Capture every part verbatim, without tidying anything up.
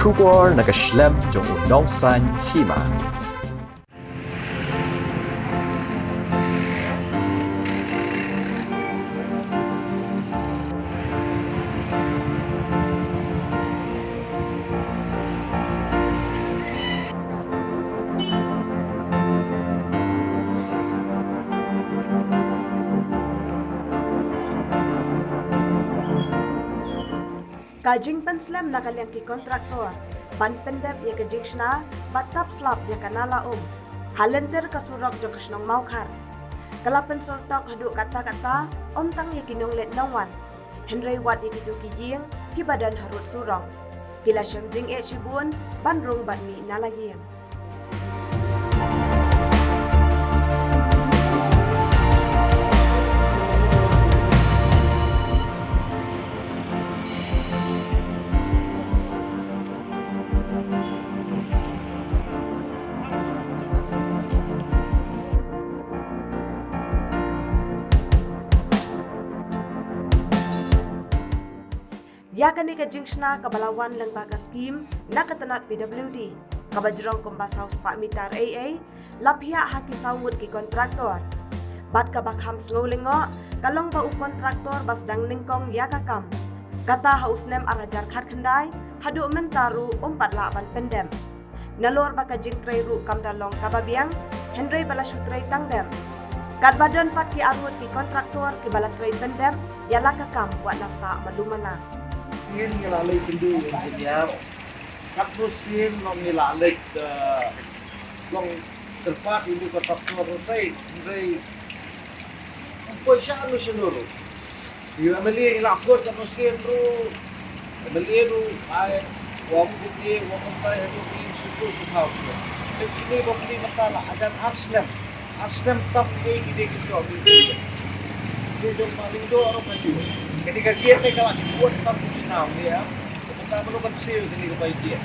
Khubor na ka shlem jong u nongsan hima. Ka jingpynslem na ka liang ki kontraktor ban pyndep ïa ka jingshna bad tap slap ïa ka nala um ha lynter ka surok jong ka shnong Mawkhar ka la pynsyrtok haduh katta katta, ym tang ïa ki nongleit nongwan, hynrei wat ïa kito ki ïing kiba don harud surok ki la shem jingeh shibun ban rung bad mih na la ïing. Ïa kane ka jingshna kaba la wan lyngba ka skim na ka tnat P W D, kaba jrong kumba saw spah mitar ei ei, la phiah ha ki saw ngut ki kontraktor. Bad kaba kham sngew lyngngoh ka long ba u kontraktor ba sdang nyngkong ïa ka kam, kata ha u snem ar hajar khatkhyndai haduh mynta ruh um pat lah ban pyndep. Nalor ba ka jingtrei ruh kam da long kaba biang, hynrei ba la shu trei tang dep. Katba don pat ki arngut ki kontraktor kiba la trei pyndep ïa la ka kam wat la sah malu mala. Ngin ngi la leit kynduh ïa engineer. Katno sien long ngi la leit, eh, long kyrpad ïa u kontraktor ruh, hynrei ym poi sha nu sha nu ruh. Ïa, M L A ngi la kut katno sien ruh. M L A ruh ai, wa ong kine, wa ong tai, ha ruh ngi shu kut shu thaw shu. Te kine ba pynlong mynta la hajan ar snem. Ar snem tam te kine ki jong ngi. Ki jong ma Lyngdoh ruh ka ju. Kane ka gate te ka la shu kut tam kum snem ïa. Kata ba lo kan siew kane ka bai gate.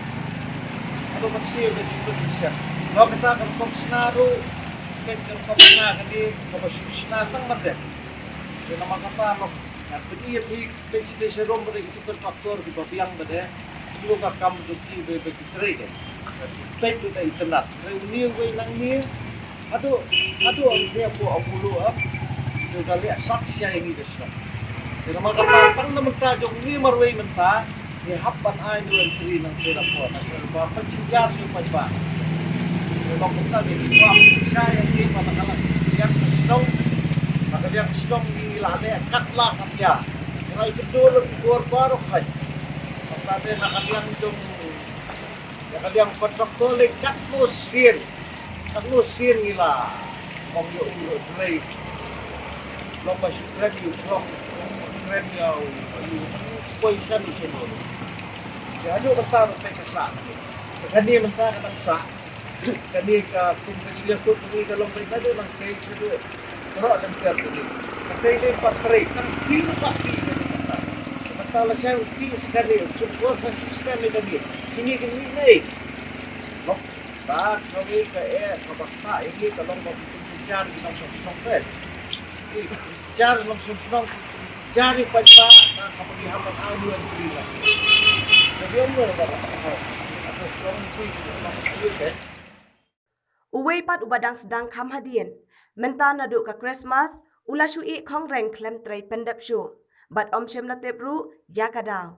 Ba lo kan siew kane ka bai gate. Lo kata ka rukom shna ruh. Peit ka rukom shna kane kaba shu shna tang marjan. Te namar kata lo kan pynïap hi. Peit sha rum ba dei ki kontraktor kiba biang ba dei. Ki long ka kam jong ki ba, ba ki trei dei. Peit tu ta internet. Trei uni uwei nangne. Haduh, haduh ong phi hapoh Apollo, ah. Ki da leh sat sia ïa ngi ka shnong. Te namar kata tang na mynta jong ngi marwei mynta. Ngi hap ban ai no entry nangta na por. Ba pynjynjar sha u paidbah. Te long mynta ngi kwah pynshai ïa ngi ba na ka liang ka shnong. Na ka liang ka shnong ngi la leh kat la kat ïa. Ngi la ïakynduh ïa ki bor baroh kawei. Mynta te na ka liang jong, ïa ka liang kontraktor leh katno sien. Katno sien ngi la ong ïa u ruh Blei. Long ba shu kren ïa u, long kren ïa u, u poi sha u sha u. Ïa haduh mynta ruh peit ka sah. Kane mynta ka dang sah. Kane ka kum ka jingïakut kane ka long peit haduh nang peit haduh. Baroh dang ter kane. Ka peit dei pat trei tang phi ruh pat phi kane mynta. Mynta la sha u phi sa kane kum ko sa system ïa kane. Kine kine nei. Long Ba, ka wei ka eh, kaba sah ïa ngi ka long ba pynjynjar ki nongshong shnong te. Ki jynjar nongshong shnong, jynjar ïa u paidbah, na kaba ngi hap ban ai ïa u paidbah. Ka biang mo ba ka. Ka shnong ki nongshong shnong te. Uwei pat uba dang sdang kham hadien. Mynta naduh ka Christmas, u la shu ïeh khongreng khlem trei pyndep shuh. Bad ym shym la tip ruh ïa ka daw.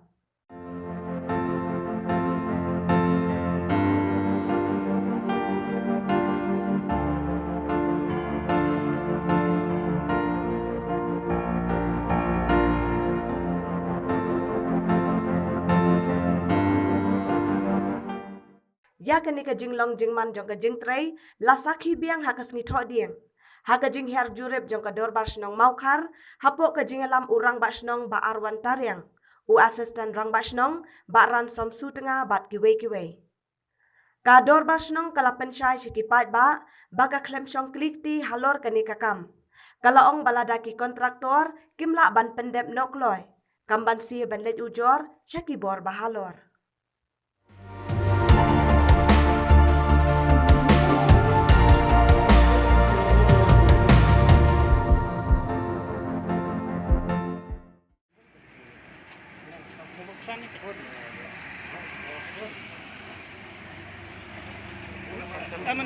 Ïa kane ka jinglong jingman jong ka jingtrei la sakhi biang ha ka sngi Thohdieng ha ka jinghiar jurip jong ka Dorbar Shnong Mawkhar, hapoh ka jingïalam u Rangbah Shnong Bah Arwan Tariang, u Assistant Rangbah Shnong Bah Ransom Sutnga bad kiwei kiwei. Ka Dorbar Shnong ka la pynshai sha ki paidbah ba ka khlem shong kli kti halor kane ka kam. Ka la ong ba lada ki kontraktor kim lah ban pyndep noh kloi, kam ban siew ban leit ujor sha ki bor ba halor. Ngi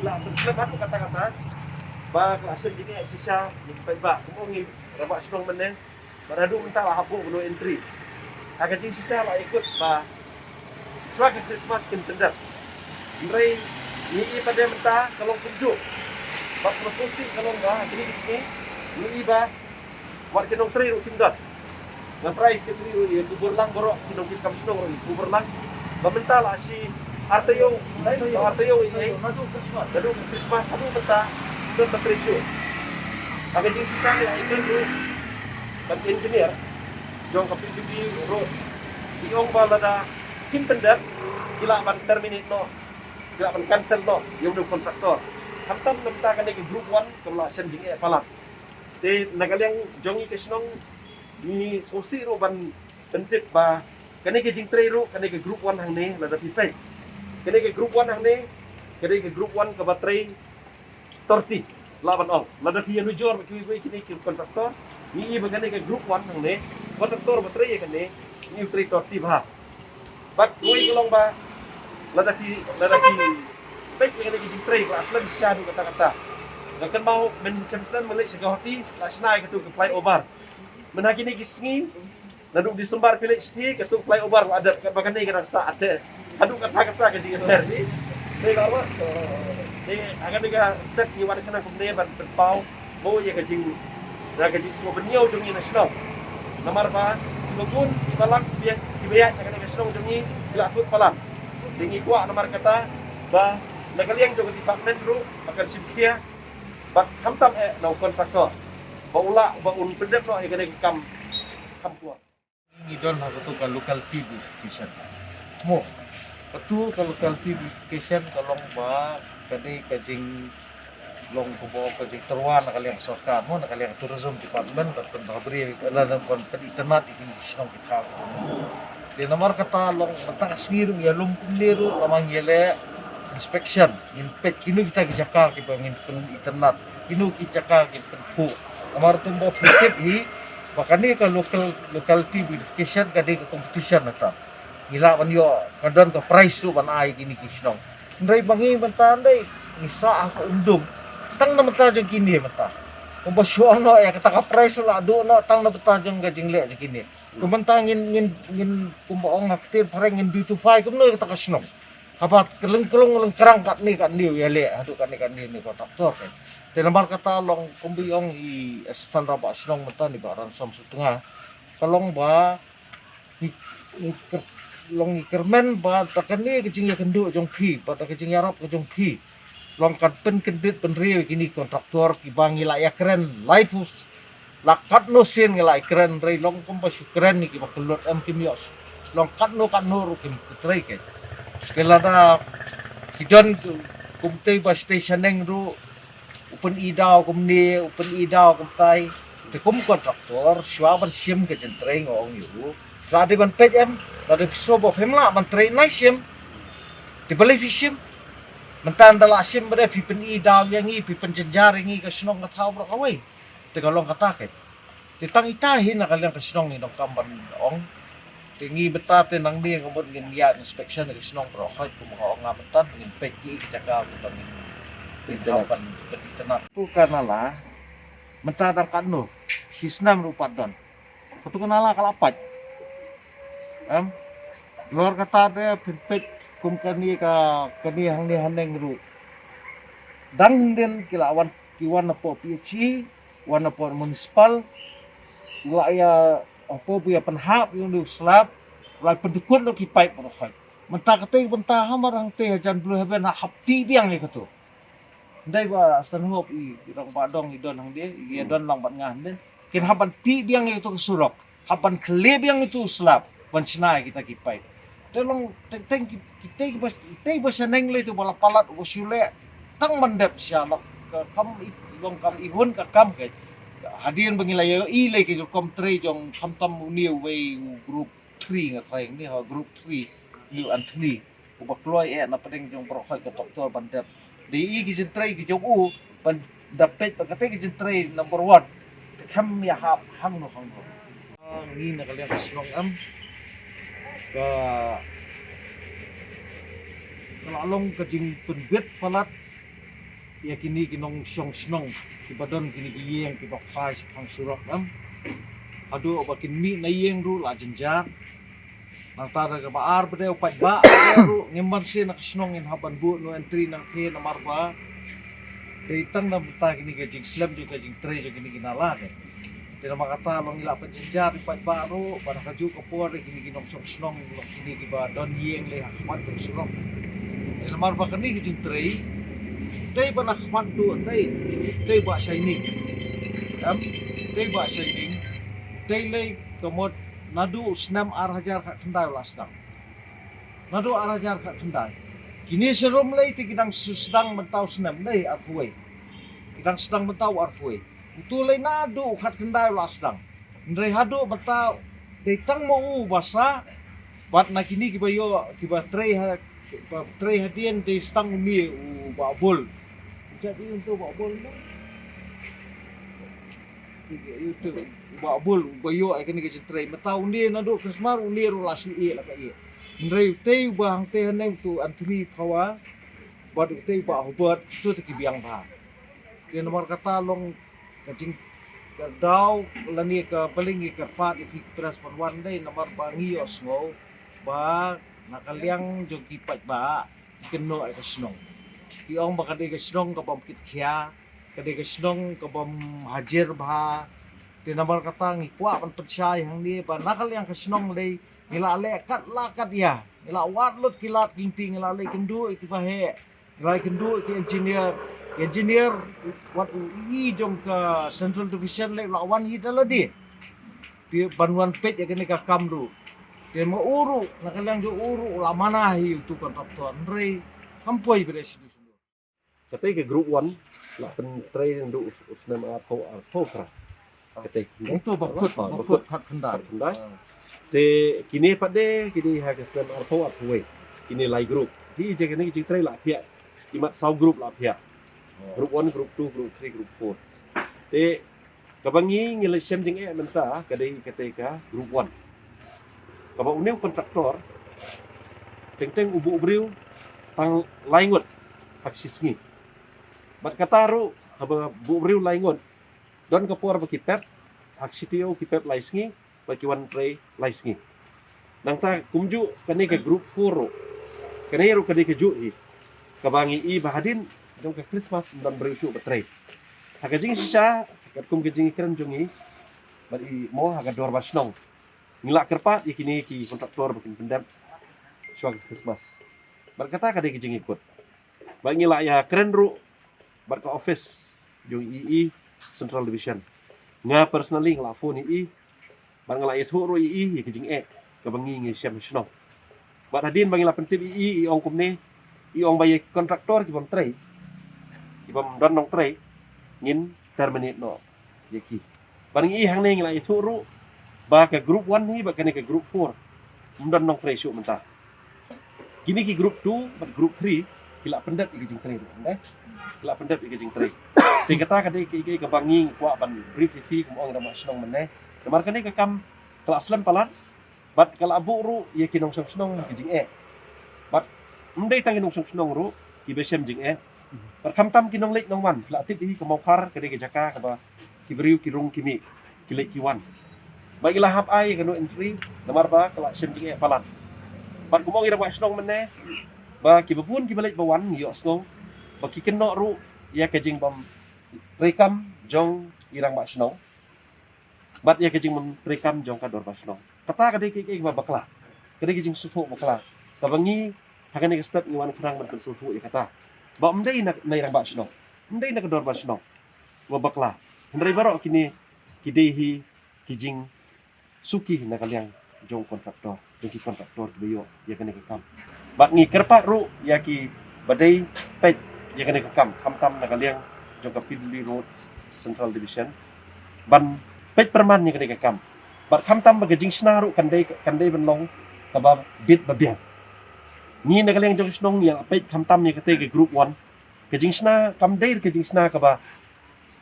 la pynslem haduh katta katta ba ka la shem jingeh shisha ïa ki paidbah. Kumno ngi, rangbah shnong mynne, bad haduh mynta la hap buh ban no entry. Ha ka jingshisha la ïakut ba shuwa ka Christmas kin pyndep. Hynrei ngi i pat de mynta ka long kumjuh. Bad ka sngewsih ka long ba ha kine ki sngi ngi i ba wat ki nongtrei ruh kim don. Nga trai secretary ruh ïa ki burlang baroh, ki nongtrei kam shnong ruh ïa ki burlang. Ba mynta la shi ar taïew, ar taïew ïa, naduh Christmas haduh mynta, don ba trei shuh. Ha ka jingshisha ngi la ïakren ruh bad engineer jong ka P W D ruh, ki ong ba lada kim pyndep, ki lah ban terminate noh, ki lah ban cancel noh ïa u contractor. Khamtam namar kane ka group one ka la shem jingeh palat. Te na ka liang jong ngi ka shnong, ngi sngewsih ruh ban pyntip ba kane ka jingtrei ruh, kane ka group one hangne, lada phi peit, kane ka group one hangne, kane ka group one kaba trei thirty, lah ban ong. Lada phi ïanujor bad kiwei kiwei kine ki contractor, ngi i ba kane ka group one hangne, contractor ba trei ïa kane, ngi u trei thirty bha. Bad kawei ka long ba lada phi, lada phi peit ïa kane ka jingtrei ka la slem shisha haduh katta katta. Nga kynmaw mynhynnin mynleit sha Guwahati la shna ïa katu ka flyover. Mynha kine ki sngi, naduh December phi leit sha katu ka flyover la dep, katba kane ka dang sah te. Haduh katta katta ka jingïater hi. Te ka, te ha kane ka step ngi wan kane kumne ban pynpaw mo ïa ka jing, ïa ka jingsngewbha jong ngi na shnong. Namar ba ki ba bun ki balang ki ba ïaid, ki ba ïaid na kane ka shnong jong ngi ki la kut palat. Te ngi kwah namar kata ba na ka liang jong ka department ruh ba kan shim khia, ba khamtam eh na u contractor ba u lah ba un pyndep noh ïa kane ka kam kham kwah. Ngi don ha katu ka locality beautification. Mo, katu ka locality beautification ka long ba ka dei ka jinglong kaba ka jingtyrwa na ka liang sorkar, mo, na ka liang tourism department, ban pynbha briew, lane ban pynitynnad ïa ki shnong ki thaw. Te namar kata long mynta ka sngi ruh ïa lum kumne ruh, namar ngi leh inspection, ngin peit kino kita ki jaka kiba ngin pynitynnad, kino ki jaka ki pynphuh. Namar tum ba pynpeit hi, ba kane ka local, locality beautification ka dei ka competition nangta. Ngi lah ban ïoh, ka don ka prize ruh ban ai kine ki shnong. Hynrei ba ngi mynta dei ngi sah ha ka umdum tang na bynta jong kine mynta. Kumba shu ong noh ïa kata ka prize ruh la duh noh tang na bynta jong ka jingleh jong kine. Kumba mynta ngin, ngin, ngin kumba ong ha ktien phareng ngin beautify kumno ïa kata ka shnong. Haba ka lyngkrong lyngkrang katne katne u ïaleh haduh katne katne ne contractor. Te namar kata long kumba ong i assistant rangbah shnong mynta ne Bah Ransom Sutnga. Ka long ba ngi, ngi kyr-, long ngi kyrmen ba da kane ka jingïakynduh jong phi, ba da ka jingïarap ka jong phi, long kan pynkyndit pynriew ïa kine ki contractor kiba ngi la ïakren laiphew, la katno sien ngi la ïakren, hynrei long kumba shu kren ïa kiba kyllut em kim ïoh. Long katno katno ruh kim trei keiñ. Te lada ki don kumtei ba station eng ruh u pyni daw kumne, u pyni daw kumtai. Te kum contractor, shuwa ban shim ka jingtrei nga ong ïa u, la dei ban peit em, la dei phi sngew ba phim lah ban trei, nai shim. Te balei phi shim? Mynta da la shim ba dei phi pyni daw ïa ngi, phi pynjynjar ïa ngi ka shnong ka thaw baroh kawei. Te ka long kata keiñ. Te tang ita hi na ka liang ka shnong ngi donkam ban ong. Te ngi mynta te nangne nga mut ngin ïa inspection ka shnong baroh khoit, kumba nga ong nga mynta ngin peit ki jaka kumba ngin, ngin hap ban pynitynnad. Katu ka nala mynta dang katno, shi snem ruh pat don. Katu ka nala ka la pait. Em, lor kata te phin peit kum kane ka, kane hangne haneng ruh. Dang hynnin ki la wan, ki wan napoh P H E, wan napoh municipal, la ïa, hapoh ba ïa pynhap ïa une u slab, la pyndukut noh ki paip baroh khoit. Mynta katei bynta hamar hangtei hajan Blue Heaven ha hap tih biang ïa katu. Ndai ba stan hop i rangbah dong i don hangdie, i don lang bad nga hangdie. Kin hap ban tih biang ïa katu ka surok. Hap ban khleh biang ïa utu u slab ban shna ïa kita ki paip. Te long teng teng ki, kitei ba, kitei ba shaneng lei tu ba la palat uba shu leh tang ban dep sha lok ka kam i, long kam i hun ka kam ka. Hadien ba ngi la ïohi lei ki rukom trei jong khamtam une uwei u group three nga trai ni ha group three. Liu Anthony uba kloi eh na pdeng jong baroh khoit ka doctor ban dep. Dei i ki jingtrei ki jong u ban Da peit ba kata ka jingtrei number one. Te kam ïahap hangno hangno. Ngi na ka liang ka shnong em, ka, ka la long ka jingpynbit palat ïa kine ki nongshong shnong kiba don kine ki ïing kiba phai shaphang surok em. Haduh ba kin mih na ïing ruh la jynjar. Nangta da kaba ar ba dei u paidbah ruh ngim banse na ka shnong ngin hap ban buh no entry nangtei namar ba dei tang na bynta kine ki jingslem jong ka jingtrei jong kine ki nala. Te namar kata long ngi la pynjynjar ïa u paidbah ruh ba na kajuh ka por kine ki nongshong shnong long kine kiba don ïing lei ha khmat jong surok. Te namar ba kane ka jingtrei tei ba na khmat duh tei, tei ba shining. Em, tei ba shining. Tei lei ka mut naduh u snem ar hajar khatkhyndai u la sdang. Naduh ar hajar khatkhyndai. Kine sharum lei te ki dang sdang mynta u snem lei arphew wei. Ki dang sdang mynta u arphew wei. Utu lei naduh u khatkhyndai u la sdang. Hynrei haduh mynta dei tang ma u ba sah bad na kine kiba ïoh kiba trei ha, kiba trei hadien dei tang une u Bah Bul. Jat ïa utu Bah Bul no. Utu Bah Bul uba ïoh ïa kane ka jingtrei. Mynta une naduh Christmas une ruh la shu ïeh la ka ïeh. Hynrei utei uba hangtei haneng utu Anthony Phawa bad utei Bah Hubert utu te ki biang bha. Te namar kata long ka jing ka daw lane ka bling ïa ka pat ïa ki press ban wan dei namar ba ngi ïohsngew ba na ka liang jong ki paidbah ki kynnoh ïa ka shnong. Ki ong ba ka dei ka shnong ka bym kit khia, ka dei ka shnong ka bym hajir bha. Te namar kata ngi kwah ban pynshai hangne ba na ka liang ka shnong lei ngi la leh kat la kat ïa, ngi la wad lut ki lad ki lynti, ngi la leh kynduh ïa ki ba heh, ngi la leh kynduh ïa ki engineer, ki engineer wat u i jong ka Central Division lei la wan hi da lade. Te ban wan peit ïa kane ka kam ruh. Te ma u ruh na ka liang jong u ruh la mana hi utu contractor. Hynrei kam poi ba dei shisha. Kata ka group one la pyntrei naduh u snem arphew arphew phra. Kata. Utu ba kut, ba kut khatkhyndai. Khatkhyndai. Te kine pat de kine ha ka snem arphew arphew wei. Kine lai group. Te ïa kane ka jingtrei la phiah. Imat saw group la phiah. Group one, group two, group three, group four. Te kaba ngi ngi la shem jingeh mynta ka dei kata ka group one. Kaba une u contractor teng teng u buh briew tang lai ngut ha ka shi sngi. Bad kata ruh haba buh briew lai ngut don ka por ba ki pep ha ka shi taïew ki pep lai sngi bad ki wan trei lai sngi. Nangta kumjuh kane ka group four ruh kane ruh ka dei kajuh hi kaba ngi i ba hadien jong ka Christmas ym don briew shuh ba trei. Ha ka jingshisha katkum ka jingkren jong ngi bad i mo ha ka dorbar shnong ngi la kyrpad ïa kine ki contractor ba kin pyndep shuwa ka Christmas. Bad kata ka dei ka jingïakut. Bad ngi la ïakren ruh bad ka office jong i i Central Division. Nga personally nga la phone i i bad nga la ïathuh ruh i i ïa ka jingeh kaba ngi ngi shem ha shnong. Bad hadien ba ngi la pyntip i i, i ong kumne, i ong ba ïa ki contractor ki bym trei, ki bym don nongtrei ngin terminate noh ïa ki. Bad ngi i hangne ngi la ïathuh ruh ba ka group one hi bad kane ka group four ym don nongtrei shuh mynta. Kine ki group two bad group three ki la pyndep ïa ka jingtrei ruh, eh? Ki la pyndep ïa ka jingtrei. Te kata ka dei ka, ka, kaba ngi kwah ban brief ïa phi kum u rangbah shnong mynne. Namar kane ka kam ka la slem palat bad ka la buh ruh ïa ki nongshong shnong ïa ka jingeh. Bad ym dei tang ki nongshong shnong ruh kiba shem jingeh. Bad khamtam ki nongleit nongwan ki la tip hi ka Mawkhar ka dei ka jaka kaba ki briew ki rung ki mih ki leit ki wan. Bad ki la hap ai ka no entry namar ba ka la shem jingeh palat. Bad kumba ong i rangbah shnong mynne ba kiba bun kiba leit ba wan ïohsngew ba ki kynnoh ruh ïa ka jingbym treikam jong i rangbah shnong bad ïa ka jingbym treikam jong ka dorbar shnong. Kata ka dei ka, ka, kaba bakla. Ka dei ka jingsngewthuh bakla. Kaba ngi ha kane ka step ngi wan khnang ban pynsngewthuh ïa kata. Ba ym dei na, na i rangbah shnong. Ym dei na ka dorbar shnong. Ba bakla. Hynrei baroh kine ki dei hi ki jingsuki na ka liang jong kontraktor, jong ki kontraktor kiba ïoh ïa kane ka kam. Bad ngi kyrpad ruh ïa kiba dei peit ïa kane ka kam, khamtam na ka liang jong ka P W D Road Central Division ban peit pyrman ïa kane ka kam. Bad khamtam ba ka jingshna ruh kan dei, kan dei ban long kaba bit ba biang. Ngi na ka liang jong ka shnong ngi ïa peit khamtam ïa kata ka group one. Ka jingshna kam dei ka jingshna kaba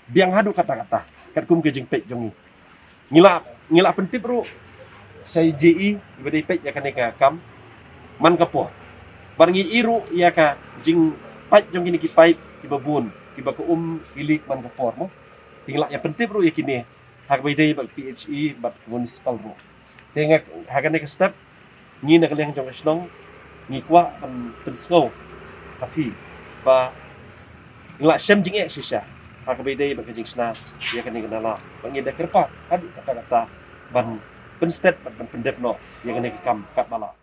biang haduh katta katta katkum ka jingpeit jong ngi. Ngi la ngi la pyntip ruh sha i J E iba dei peit ïa kane ka kam man ka por. Bad ngi i ruh ïa ka jingpait jong kine ki paip kiba bun kiba ka um ki leak man ka por mo. Te ngi la ïa pyntip ruh ïa kine ha kaba ïadei bad P H E bad municipal ruh. Te nga ha kane ka step ngi na ka liang jong ka shnong ngi kwah ban pynsngew ha phi ba ngi la shem jingeh shisha ha kaba ïadei bad ka jingshna ïa kane ka nala. Ba ngi da kyrpad haduh katta katta ban pynstet bad ban pyndep noh ïa kane ka kam katba lah.